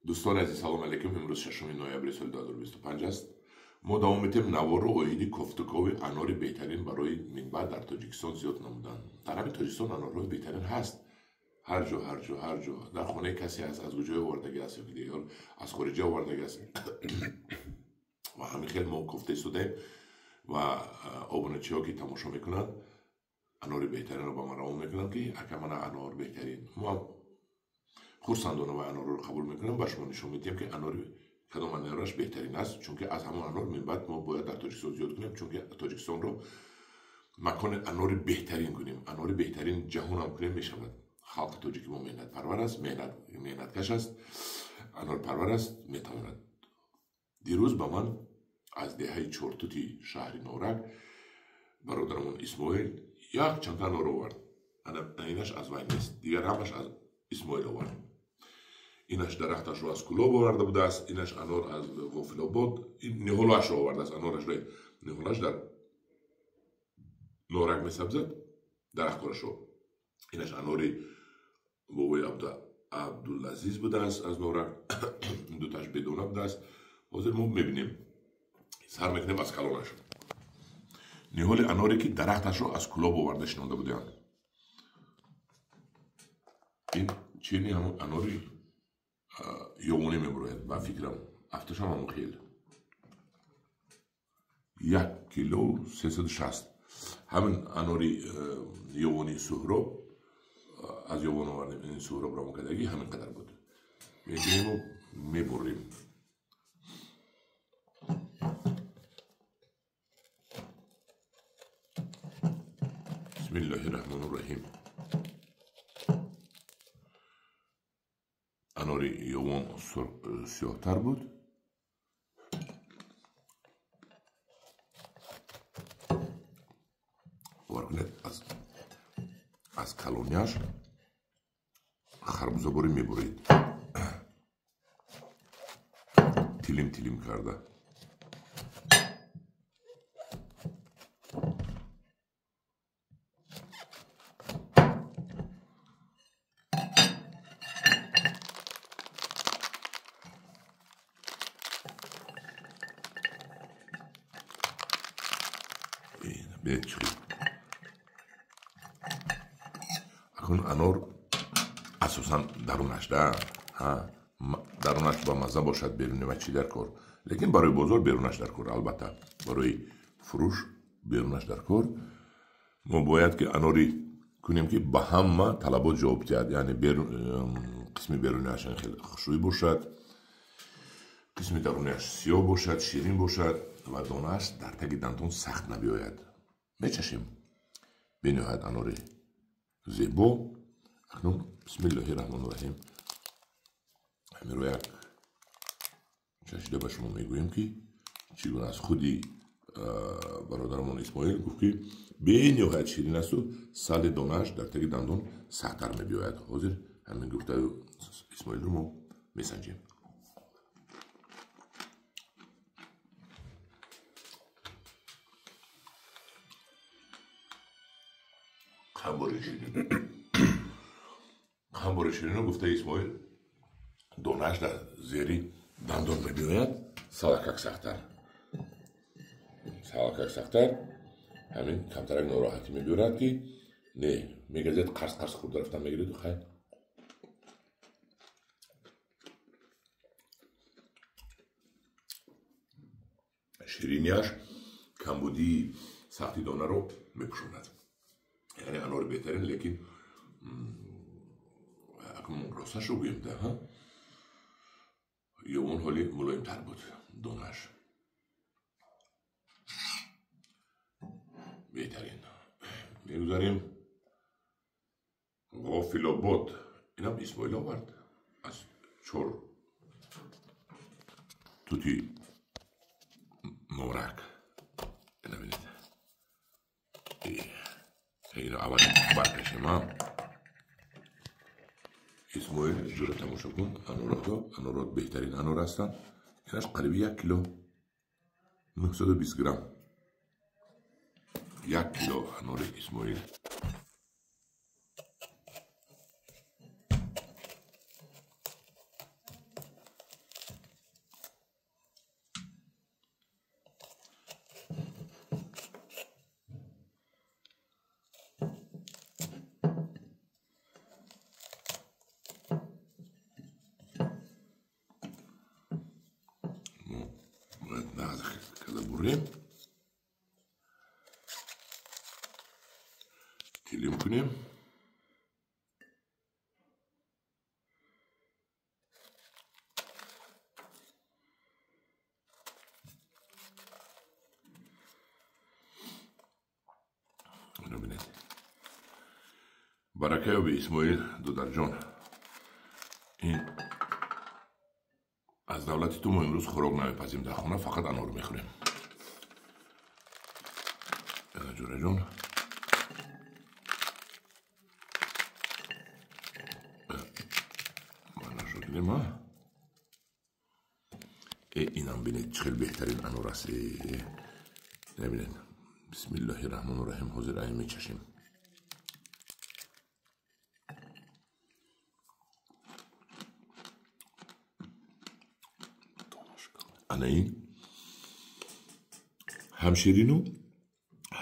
Дӯстони азиз, салом алейкум. Имрӯз 6 ноябри соли 2025 аст. Мо давом метем наворро оиди кофтукови анори беҳтарин барои минбаъд дар Тоҷикистон зиёд намудан. Дар ҳамин Тоҷикистон анорҳои беҳтарин ҳаст. Ҳар ҷо, ҳар ҷо, ҳар ҷо. Дар хонаи касе ҳаст, аз куҷое овардаги аст, ё ки дигар аз хориҷа овардаги аст. Ва ҳамин хел мо кофта истодаем ва обуначиҳо ки тамошо мекунанд, анори беҳтаринро ба ман равон мекунанд, ки ака мана анор беҳтарин. Мо хурсандона ва анорро қабул мекунем, ба шумо нишон медиҳем, ки анори кадом анораш беҳтарин аст, чунки аз ҳамон анор минбаъд мо бояд дар Тоҷикистон зиёд кунем, чунки Тоҷикистонро макони анори беҳтарин кунем, анори беҳтарин ҷаҳонам кунем мешавад. Халқи тоҷики мо меҳнатпарвар аст, меҳнаткаш аст, анорпарвар аст, метавонад. Дирӯз ба ман аз деҳаи Чортути шаҳри Норак бародарамон Исмоил як чанд анор овард. Инаш аз вай нест, дигар ҳамаш аз Исмоил овард. Инаш дарахташро аз Кулоб оварда будааст, инаш анор аз Ғофилобод, ниҳолашро овардааст, анорашро ниҳолаш дар Норак месабзад, дарахткорашро. Инаш анори бобои Абдулазиз будааст аз Норак, дуташ бедона будааст. Ҳозир мо мебинем, сар мекунем аз калонаш. Ниҳоли аноре ки дарахташро аз Кулоб оварда шинонда буданд. Ин чени ҳамон анори ёвонӣ мебурояд, ба фикрам. Афташам ҳамон хел. 1 кило 360. Ҳамин анори ёвонии Суҳроб, аз ёвон овардем, ин Суҳроб равон кардагӣ ҳамин қадар буд. Мегирему мебурем. Бисмиллоҳи раҳмони раҳим. Анори ёвон сиёҳтар буд. Бовар кунед, аз калонияш харбузаборӣ мебурид, тилим тилим карда. Акун анор асосан дарунаш да, дарунаш ба мазза бошад, беруни ва чӣ дар кор, лекин барои бозор берунаш дар кор, албатта барои фурӯш берунаш дар кор. Мо бояд ки анори кунем, ки ба ҳама талабот ҷавоб диҳад, яъне қисми беруниаш хеле хушрӯй бошад, қисми даруниаш сиёҳ бошад, ширин бошад ва донааш дар таги дандон сахт набиёяд. Мечашем. Бениҳоят анори зебо. Акнун бисмиллоҳи раҳмони раҳим ҳаминро як чашида ба шумо мегӯем, ки чӣ гуна аст. Худи бародарамон Исмоил гуфт, ки бениҳоят ширин асту сали донааш дар таги дандон сахттар мебиёяд. Ҳозир ҳамин гуфтаи Исмоилро мо месанҷем. Қамбори ширино гуфтаи Исмоил донааш дар зери дандон мебиёяд, салакак сахттар, салакак сахттар. Ҳамин камтарак нороҳатӣ мебиёрад, ки не мегазед, қарс қарс хӯрда рафтан мегиреду хайр. Ширинияш камбудии сахти донаро мепӯшонад. Яъне анори беҳтарин, лекин акнун росташро гӯем, да ёвон ҳоли мулоимтар буд донааш. Беҳтарин. Мегузарем Ғофилобод. Инам Исмоил овард аз чор тути Норак. Ина бинед. Ино аввал баркашем. Исмоил ҷура тамошо кун анорото. Анорот беҳтарин анор ҳастанд. Инаш қариби 1 кило 920 грамм. 1 кило анори Исмоил. Карда бурем. Тилим кунем. Барака ёби, Исмоил додарҷон. Ин аз давлати ту мо имрӯз хӯрок намепазим дар хона, фақат анор мехӯрем. Ҷураҷон. Манашо гирем, а? Инам бинед, чӣ хел беҳтарин анор аст. Набинед. Бисмиллоҳи раҳмони раҳим. Ҳозир ай мечашем. Ана ин ҳам ширину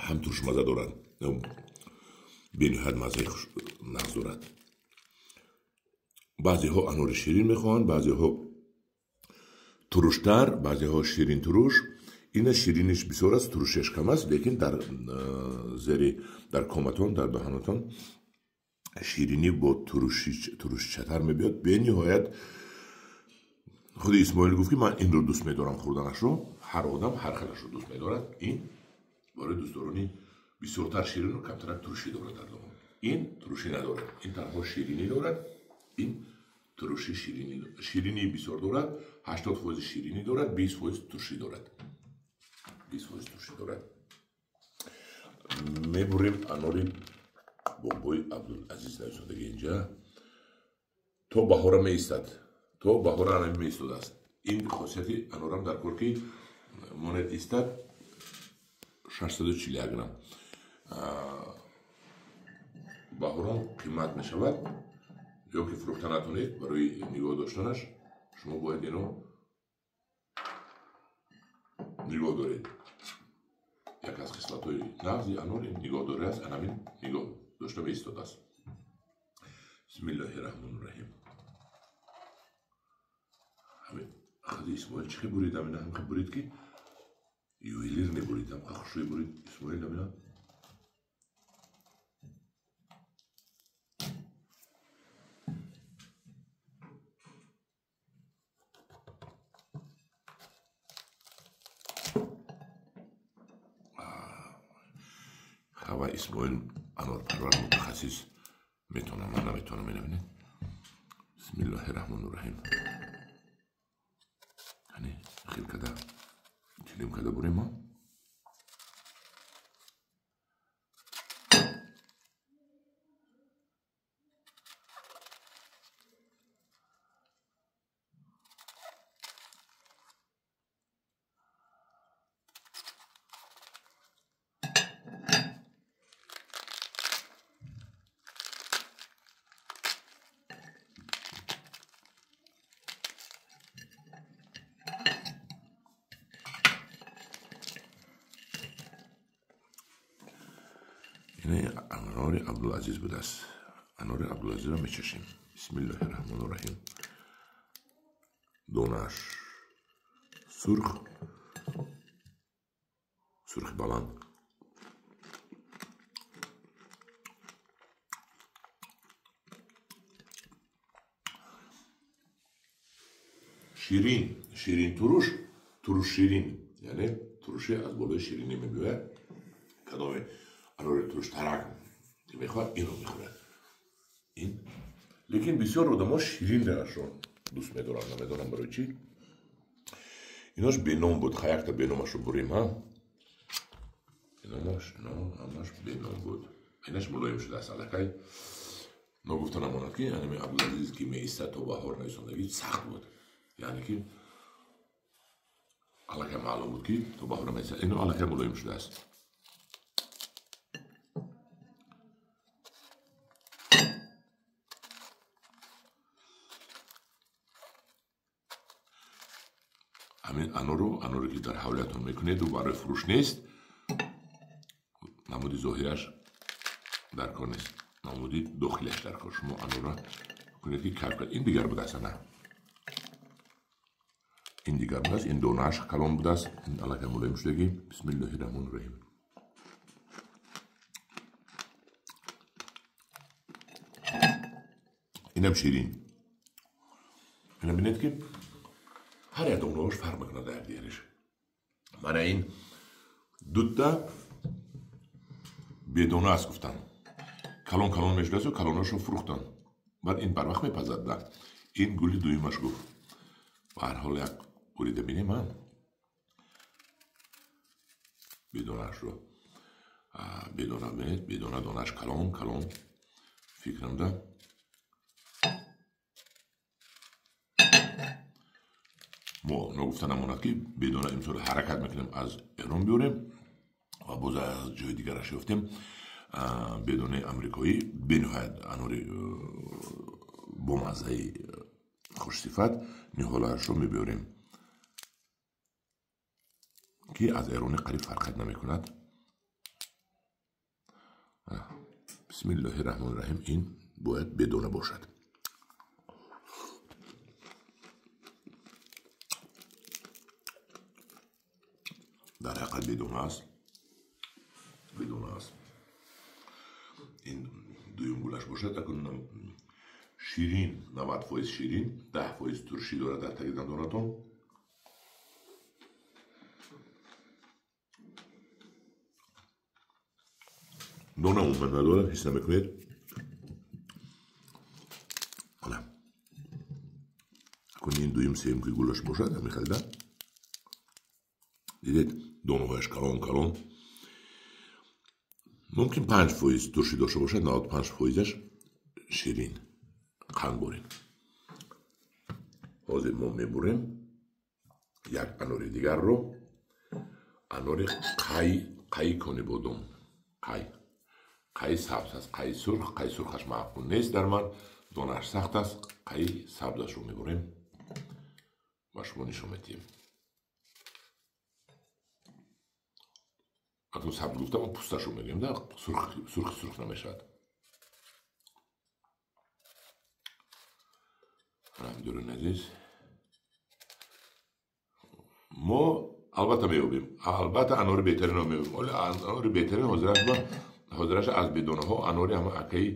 ҳам туршмаза дорад, бениҳоят маззаи нағз дорад. Баъзеҳо анори ширин мехоҳанд, баъзеҳо туруштар, баъзеҳо ширин туруш. Ина шириниш бисёр аст, турушеш кам аст, лекин дар зери дар коматон, дар даҳанатон ширинӣ бо турушчатар мебиёд. Бениҳоят худи Исмоил гуфт, ки ман инро дӯст медорам хӯрданашро. Ҳар одам ҳар хелашро дӯст медорад. Ин барои дӯстдорони бисёртар ширину камтарак турушӣ дорад дар даҳон. Ин турушӣ надорад, ин танҳо ширинӣ дорад. Ин туруши ширинӣ бисёр дорад, 80% ширинӣ дорад, 20% туршӣ дорад. 20% туршӣ дорад. Мебурем анори бобои Абдулазиз нависондаги инҷа. То баҳора меистад. То баҳора анами меистодааст. Ин хосияти анорам дар кор, ки монед истад. 641 грамм. Баҳорон қимат мешавад, ё ки фурӯхта натонед, барои нигоҳ доштанаш шумо бояд ино нигоҳ доред. Як аз хислатҳои нағзи анор ин нигоҳдорӣ аст. Анамин нигоҳ дошта меистодааст. Бисмиллоҳи раҳмони раҳим. Худи Исмоил чӣ бурид? Амина ҳам бурид, ки ювелир мебурид, ҳам хушрӯй бурид Исмоил. Амина хава Исмоил анорпарвар мутахассис метонам, ман наметонам. Ина бинед. Бисмиллоҳи раҳмони раҳим. Хел када тилим када бурем. Ин анори Абдулазиз будааст. Анори Абдулазизро мечашем. Бисмиллоҳи раҳмони раҳим. Донааш сурх, сурхи баланд. Ширин, ширин туруш, туруш ширин, яъне туруши аз болои ширинӣ мебиёяд. Кадоме анори туруштарак мехоҳад, инро мехӯрад. Ин лекин бисёр одамо ширинашро дӯст медоранд, намедонам барои чӣ. Инош беном буд, ха якта беномашро бурем, ҳа. Иномаш, ҳамаш беном буд. Инаш мулоим шудааст аллакай. Ногуфта намонад, ки анами Абдулазиз, ки меистад то баҳор нависондагӣ, сахт буд. Яъне ки аллакай маълум буд, ки то баҳора меистад. Ино аллакай мулоим шудааст. Ҳамин анорро, аноре ки дар ҳавлиятон мекунеду барои фурӯш нест, намуди зоҳираш дар кор нест, намуди дохилаш дар кор. Шумо анорро кунед, ки кайф кард. Ин дигар будааст. Ана Ин дигар будааст, ин донааш калон будааст, ин аллакай мулоим шудагӣ. Бисмиллоҳи раҳмони раҳим. Инам ширин. Инам бинед ки ҳар як донааш фарқ мекунад дар якдигариш. Мана ин дута бедона аст гуфтам. Калон калон мешудасту калонашро фурӯхтанд. Баъд ин барвақт мепазад да. Ин гули дуюмаш гуфт. Ба ҳар ҳол як бурида бинем, а? Бедонаашро. Бедона бинед, бедона донааш калон калон фикрам да. Мо ногуфта намонад ки бедона имсол ҳаракат мекунем аз Эрон биёрем ва боз аз ҷои дигараш ёфтем. Бедонаи амрикоӣ бениҳоят анори бомаззаи хушсифат ниҳолаашро мебиёрем ки аз эронӣ қариб фарқият намекунад. Бисмиллоҳи раҳмони раҳим. Ин бояд бедона бошад. Дар ҳақиқат бедона аст, бедона аст. Ин дуюм гулаш бошад. Акнун ширин, 90% ширин, 10% туршӣ дорад дар таги дандонатон. Дона умуман надорад, ҳис намекунед. Ана акнун ин дуюм сеюм ки гулаш бошад, ҳамин хелда дидед, донаҳояш калон калон. Мумкин 5% туршӣ дошта бошад, 95%-аш ширин, қандборин. Ҳозир мо мебурем як анори дигарро, анори қай конибодом. Қай сабз аст, қай сурх, қай сурхаш маъқул нест дар ман, донааш сахт аст. Қай сабзашро мебурем ва шумо нишон медиҳем. Акнун сабз гуфтам, пӯсташро мегӯем да, сурхи сурх намешавад. Ҳамдурони азиз, мо албатта меёбем, албатта анори беҳтаринро меёбем. Оле анори беҳтарин ҳозираш аз бедонаҳо анори ҳама акаи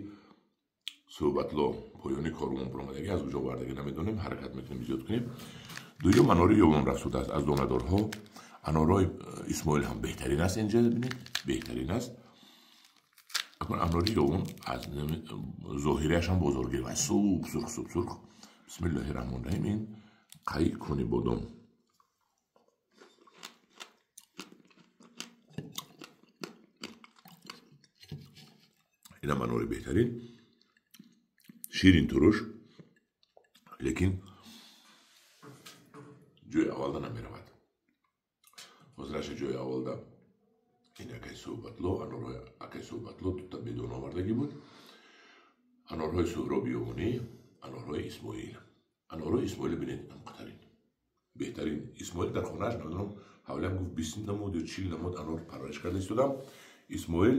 суҳбатло поёни корвон буромадагӣ, аз куҷо овардагӣ намедонем, ҳаракат мекунем зиёд кунем. Дуюм анори ёвон рафсудааст аз донадорҳо. Анорҳои Исмоил ҳам беҳтарин аст, инҷа бинед, беҳтарин аст. Акнун анори ёвон аз зоҳирияш ҳам бозоргир ва суб сурх, суб сурх. Бисмиллоҳи раҳмони раҳим. Ин қай конибодом. Инам анори беҳтарин, ширин туруш, лекин ҷои аввалда намеравад. Ҳозираша ҷои аввалда ин акаи суҳбатло, анорҳои акаи суҳбатло дута бедона овардагӣ буд. Анорҳои Суҳроби Ёвонӣ, анорҳои Исмоил. Анорҳои Исмоил бинед, ҳамқатарин, беҳтарин. Исмоил дар хонааш намедонам, ҳавлиам гуфт 20 намуд ё 40 намуд анор парвариш карда истодам. Исмоил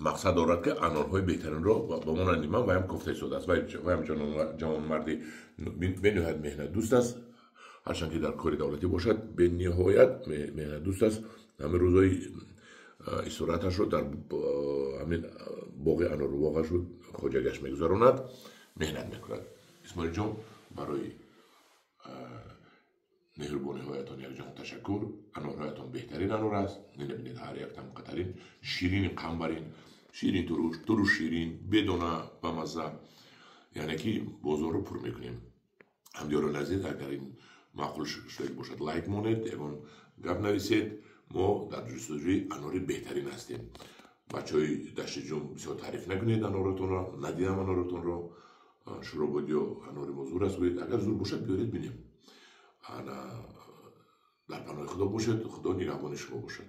мақсад дорад ки анорҳои беҳтаринро ба монанди ман ваям кофта истодааст. Ваям ҷавонмарди бениҳоят меҳнатдӯст аст, ҳарчанд ки дар кори давлатӣ бошад, бениҳоят меҳнатдӯст аст. Ҳамин рӯзҳои истироҳаташро дар ҳамин боғи анору боғашу хоҷагиаш мегузаронад, меҳнат мекунад. Исмоилҷон, барои меҳрубониҳоятон якҷаҳон ташаккур. Анорҳоятон беҳтарин анор аст. Небинед, ҳар яктам қатарин, ширини қамбарин, ширин туруш, туруш ширин, бедона бамазза. Яъне ки бозорро пур мекунем. Ҳамдиёрони азиз, агар ин маъқул шудагӣ бошад, лайк монед, ягон гап нависед. Мо дар ҷустуҷӯи анори беҳтарин ҳастем. Бачаҳои Даштиҷум, бисёр таъриф накунед аноротонро, надидам аноротонро. Шурободиё анори мо зур аст гӯед, агар зур бошад биёред бинем. Ана дар паноҳи Худо бошед, Худо нигаҳбони шумо бошад.